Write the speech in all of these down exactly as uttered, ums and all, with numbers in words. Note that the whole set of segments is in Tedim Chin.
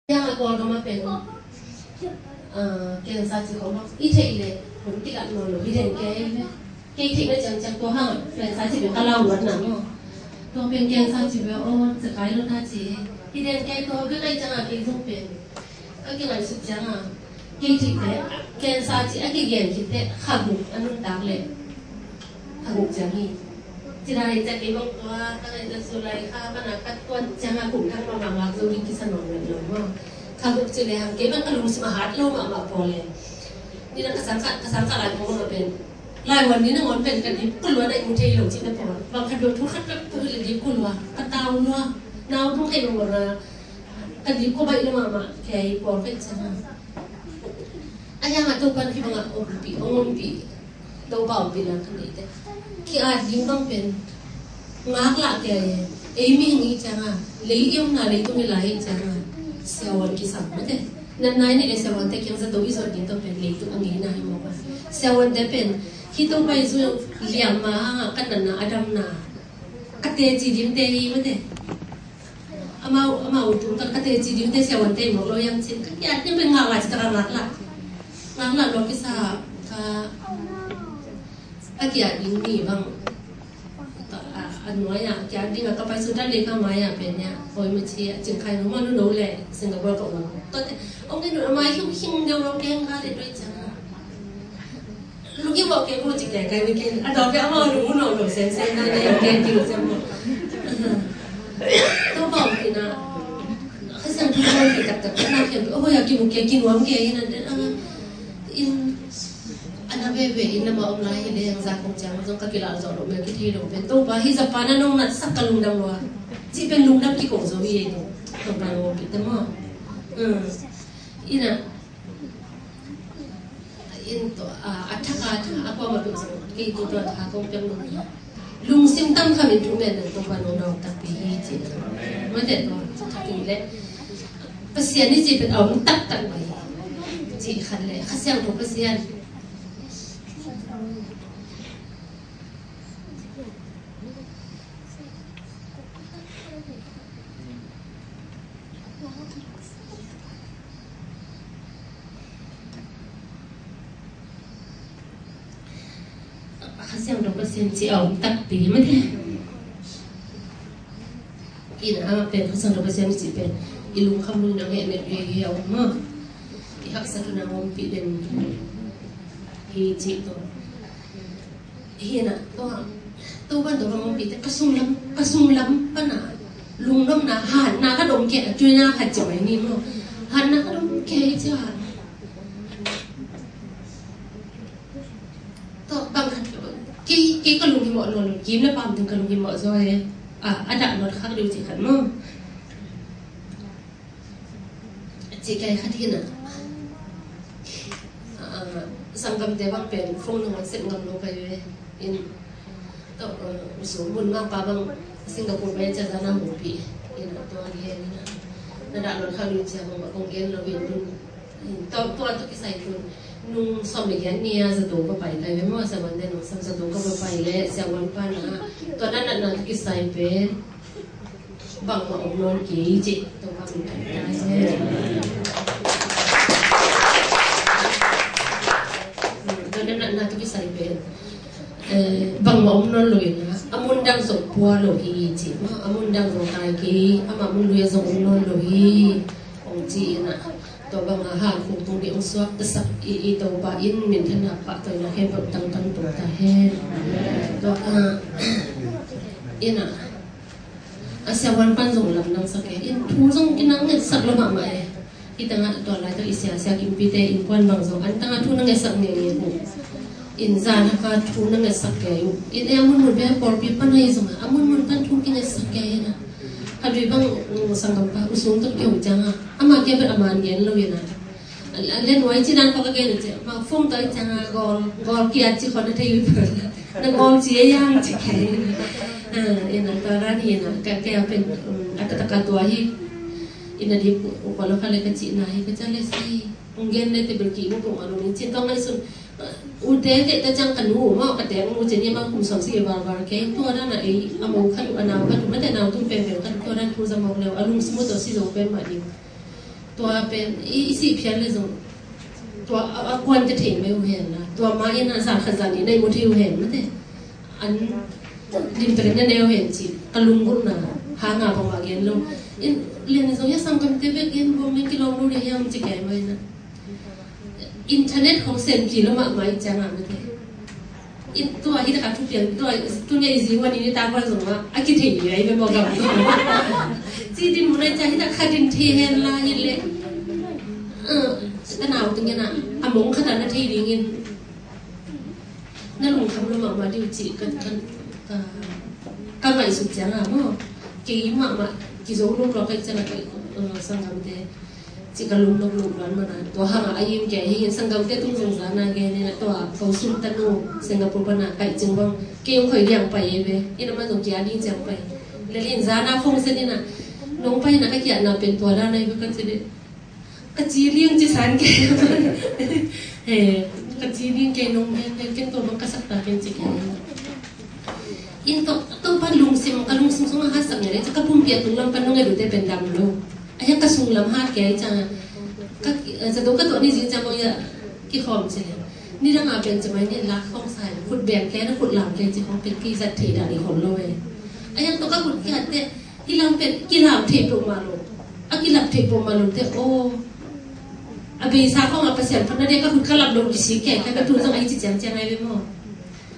Yang a Kawlgam a pen, ah, cancer ci khawng bang i theih leh hun kilat nawn lo hi den kei ve. Kei theihna ciangciang tua hang cancer ci pen ka lau luatna maw. Tua pen cancer ci ve aw, zekai lo ta ci. Hi den kei tua bek ahi ciangin kei zong pen ka kingaihsut ciangin kei theih teh cancer ci a kigen khit teh kha guk a nuntak leh kha guk ciang hi. Ci dan hi ciang kei bang tua ka ngaih ciang July kha pan a ka tuat ciangin kum thak mahmah ngak zo ding kisa nawn lo maw. Kha guk ci lehang kei bang ka lungsim a hat lo mahmah pawl e. Ni na ka sangkah, ka sangkah lai pawng a pen, lai wan ni nangawn pen ka dip kul lua, na i mu thei lo cihna pawl. Bang khat bang thu khat peuh peuh leh dip kul lua, ka tau lua. Nau tung kei bang wan a ka dip kul baih lo mahmah kei pawl kei ciangin. A yang a Topa'n hih bangah ompih, hong ompih, Topa ompihna ka neih teh ki-at ding bang pen ngaklah kei a, ei mihing i ciangin, lei i omna leitung i lai i ciangin siavuan kisam mate. Natna i neih leh siavuante kiang zato i zuat ding tawh pen leitung a ngeina hi mawk a. Siavuante pen hih Topa Jesu liamma hangah ka natna a damna a teci dingte hi mate. Amau, amau tung tak ka teci dingte siavuante hi mawk lo hiam cin ka ki-at ding pen ngaklah ci tak a ngaklah. Ngaklah lo kisa ka, ka ki-at ding ni bang. A, a nuai-ah ki-at ding a ka pai sung tan lei ka mai-ah pen hiah Hoih Machi a Cing Khai Nung Manu No leh Singapore ka um. Tua teh ong en uh a mai hing hing deuh lo keng ka leh doi ciang a. Lungkim mawh kei ko ci kei kai mi ken. A dawk kei amau lung uh no lo semsem na ne kei ding sem mawh. Topa ompihna Kha Siangtho ompih taktak na kei. Oh ya, kimu kei, kinuam kei in an den. In a na veve in lamah om lai hi leng, za kong ciang zong ka kilal zawh loh mel kithei lo pen Topa hi Japan a nong natsak ka lungdam lua. Cih pen lungdam kiko zo hi ei. Topa nong ompih te maw. Ina in tua a thak a tha a kuamah peuh zong kei tu tua tha kong piak lo hi. Lungsim tam kham in thu ngen nang Topa nong dawng takpi hi ci. Mate tua tha kei leh Pasian i cih pen a om taktak mai hi. Cih khat leh Kha Siangtho Pasian. Kha Siangtho Pasian cih a om takpi mate. Ina a pen Kha Siangtho Pasian cih pen i lungkham lungdam heh nep hi a om maw. I haksa thu nang ompih den hi cih tawh. Hi na, tua, tua ban tua ban ompih te ka sunglam, ka sunglam pana lungdamna, hatna ka dom kei a, tuina hat ciang mai ni maw. Hatna ka dom kei ciang. Tua bang khat, kei, kei ka lunghimawh lo lo, kim le pam ding ka lunghimawh zaw e. A, a dah luat khak deuh cih khat maw. Cih kai khat hi na. Ah, sanggamte bang pen phone nong sep ngam lo kai ve. In, tua, ah, usu mun ma pa bang Singapore bai ca zana hong pi. In, tua hi na. Na dah luat khak deuh ciang bang kong gen lo in dun. Tua, tua tu kisai tun nung sawm le giat ni a zato ka pai kai ve maw, siavuan te nung sawm zato ka va pai leh siavuan pa na tua na natna tu kisai pen bangmah om nawn kei cih Topa min thang kai ve. Tua na natna tu kisai pen Eh, bangmah om nawn lo in a, a mun dang zong pua lo hi ci maw, a mun dang zong tai kei, amah mun lui a zong om nawn lo hi. Ong ci in a, tua bang a hal khuk tung ding ong suak tasak i, i Topa in minthanna pahtawina khempeuh tangtang tung ta hen. Tua a, in a, A siavuan pan zong lamdang sak e. In thu zong kinang ngetsak lo mahmah e. Hih tangah tua lai tawh i sia, Sia Kimpite innkuan bang zong an tangah thu na ngetsak ngei ngei uh. In zan haka thu na ngetsak ngei uh. In e a munmun pen pawlpi pan ahi zongah a munmun pan thu kingetsak ngei hi na. Kha lui bang, mm, sanggampa U Sung tawh kiho ciangah amah kia pen a man gen lo hi na. A, a, le nuai ci dan kong ka gen uh ci, ma phone tawh i ciang a gawl, gawl kia ci khon a thei uh. Na gawl ci a yang ci kei. A, ina tua dan hi na, ka, ka pen, um, a taktak a tua hi. Ina di u, u kolo kha le ka ci na hi, ka ca le si. Ung gen le te bel ki mu pung a lu min ci tong ai sun. U te te ta ciang ka nu ma ka te mu ci ni ma kum som si e bar bar kei. Tua dan a ei, a mo kha lu a nau kha lu ma te nau tum pen pen kha lu tua dan thu za mo le a lung si mu to si zo pen ma di. Tua pen i, i sih phial le zong tua a, a kuan ka thei mai uh hen la, tua ma in a zan khat zan nih na i mu thei uh hen mate. An lim pek na neu hen ci ka lunggulhna hanga bangmah gen lo. In lian zong ia sanggamte bek in bawm in kilawm lo ding hiam ci kei mai na. Internet khong sem ki lo mahmah i cianga mate. I tua hi taka thupiang tua tunia i zi huan i ni ta huan zong a kithei ni ai be mawh gam tua. Ci din mun ai cia hi taka khat din thei hen la hi le. Ka nau tingin a mong khata na thei dingin na lungkham lo mahmah diu ci ka, ka, ka, ka ngaihsut cianga maw. Kei mahmah kizo lo lo kai cianga kai sanggamte. Ci ka lungdong lungdon mana tua hanga a yim kei hi in sanggamte tung zong zana gen in a tua ko sum tanu Singapore pana kai cing bang kei ung khoi diang pai e be in a man zong kia ding ciang pai. Lel in zana phone sen in a nong pai na ka kia na pen tua dana i be ka ci de. Ka ci liang ci san kei. He, ka ci liang kei nong gen gen ken tua bang ka sak ta ken ci kei. In to to pan lungsim ka lungsim sung a hasak nge le ka pumpi a tung lam pan nong e du te pen dam lo. A hiang ka sung lam hat kei ca ka zato ka to ni zing ca mong ya ki khom ci le. Ni dang a pen ci mai ni la khong sai khut beng kei na khut lam kei ci khong pen ki zat thei da ni khom lo e. A hiang to ka khut ki hat te Kilam pen kilam thei peuhmah lo. A kilam thei peuhmah lo te aw. A beisa khong a Pasian phatna dia ka khut ka lap lo kisik kei ka ka tun zong a i ci ciangciang ai ve maw.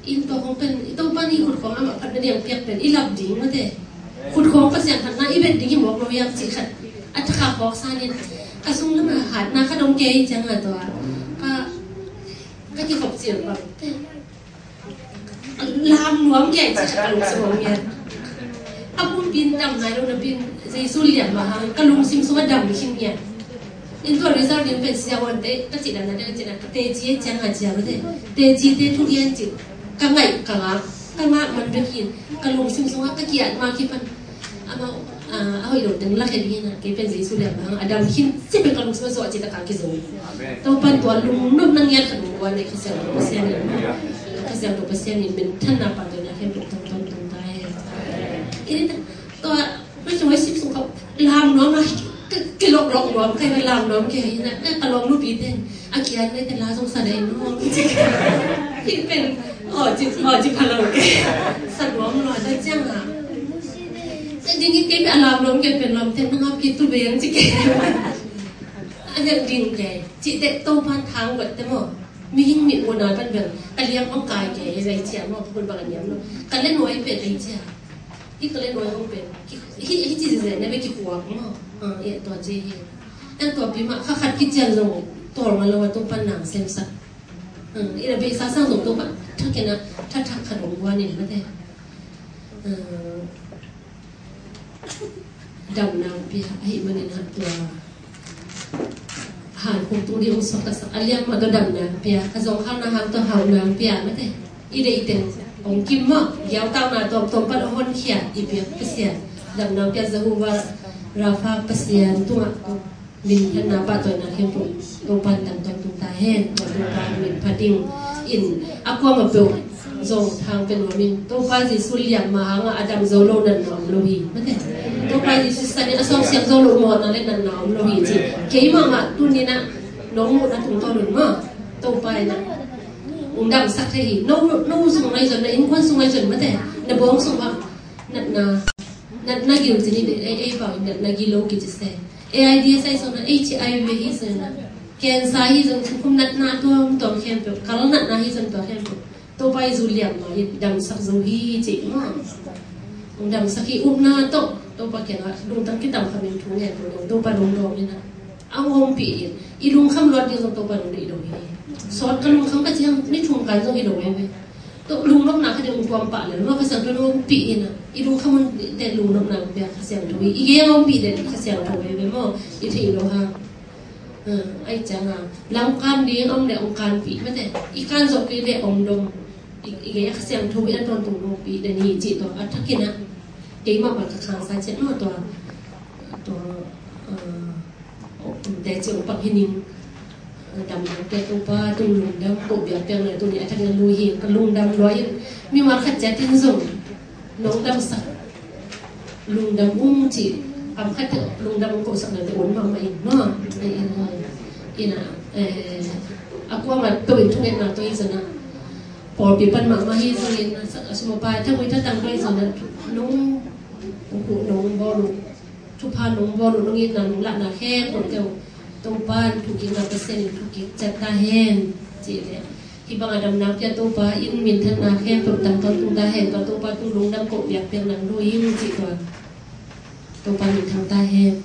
In to khong pen i to pan i khut khong amah phatna dia piak pen i lap ding mate. Khut khong Pasian phatna i bet ding i mawk lo hiam ci khat. A thakha khawk sanin ka sung lama hatna ka dong kei ciang a to a ka ka kikhop cil bang. Lam nuam ngiat ci ka lungsim nuam ngiat. A pumpi in dam nai lo na pin Jesu liam mah hang ka lungsim sung a dam khin ngiat. In tua result in pen sia wan te ka ci dan na te ka ci dan ka te ci e ciang a ciang te te ci te thu ngiat ci ka ngai ka nga ka nga man bek in ka lungsim sung a ka kiat ma ki pan. Amau a hoih lo teng lak en hi na kei pen Jesu liam bang a dam khin ci pen ka lungsim a zuah ci taka kizo. Topan tua lungnop na ngiat khat ung ua nei Kha Siangtho Pasian in Kha Siangtho Pasian in min than na pang na khen tuk tong tong tong ta he. Ini tua ma chung ai sip sung kau lam nuam a kilok lok nuam kai lam nuam ke hi na ka lom lu pi ten. A kian nai te la zong sa dai nuam. Hi pen aw ci aw ci pha lo ke. Sa nuam lo da ciang a. Sa ding in ke pe a lam nuam ke pen lam te nang ap ki tu beng ci ke. A hian ding ke ci te Topan thang vat te maw. Mihing mi una pan beng ka liam ong kai ke hi zai cia maw pun bang a niam lo. Ka le nuai pen ai cia. Hi ka le nuai ong pen hi hi ci zai na be ki kuak maw. E tua ci hi. An tua pi mah kha khat kician zong tawlnga lo a Topan nang semsak. Ina beisa sang zong Topan thak kena thak thak khat ong guan in mate. Dam nang pia ahi manin hak tua. Han kong tung di ong sok ka sak a liang ma tua dam nang pia a zong khang na hang tua hau nang pia mate. I deih teng ong kim mah giau tau na tuamtuam pan a honkhia i biak Pasian. Damna pia Jehovah Rapha Pasian tungah min phatna pahtawina khempeuh Topan tangtawng tung ta hen. Tua Topan min phat ding in a kuamah peuh zong thang pia nuam in Topa Jesu liam ma hangah a dam zo lo natna om lo hi. Mate Topa Jesu sanin a sawm siang zo lo mawhna le natna om lo hi ci. Keimah mah tuninah nong muhna tungtawn un maw Topa inah ung damsak thei hi. No, no sung ngai zon, na innkuan sung ngai zon mate. Na bawng sung ah natna, natna gil cini de ei ei pau natna gil lo kici se. AIDS ai zon na HIV hi zon na cancer hi zon thukum natna tuam tuam khempeuh kal natna hi zon tua khempeuh. Topa i zu liam ma i damsak zo hi ci ma. Ung damsak hi upna tawh Topa kiangah lungtang kitam khamin thu ngen ko dong Topa dong dong ina. A hong ompih in i lungkham luat ding zong Topa nong deih lo hi. Sawt ka lungkham ka ciang ni thum kan zong hi lo veve. Tok lungnopna kha ding kuam pah le lua Kha Siangtho nong ompih in a i lungkham un te lungnopna pia Kha Siangtho hi. I gei a ompih den Kha Siangtho veve maw i theih lo hang. Ai cianga lam kan ding om le ong kanpih mate i kan zawh kei le ong dom. I gei a Kha Siangtho hi a tawntung nong ompih den hi cih tawh a thakin a keimah bang ka khangsa ciat maw tua tua Te ci ong pak hi ning. Damdam te Topa tung lungdam ko biak piang le tuni a thak na lui hi ka lungdam lua in mimal khat ciatin zong nong damsak lungdam ung ci Kam khat teh lungdam koh sakna teh om mahmah in maw. Ina, eh, a kuamah tawh in thungetna tawh hi zongin, pawlpi pan mahmah hi zongin, a sum a pai, tha gui tha tang tawh hi zongin, nong, nong bawl uh, thupha nong bawl uh, nong itna nong lahna khempeuh teh Topa in thukikna Pasian in thukik ciat ta hen. Cih leh hih bang a damna pia Topa in minthanna khempeuh tangtang tung ta hen. Tua Topa tung lungdam koh piakpiak nang lo in cih tua Topa minthang ta hen.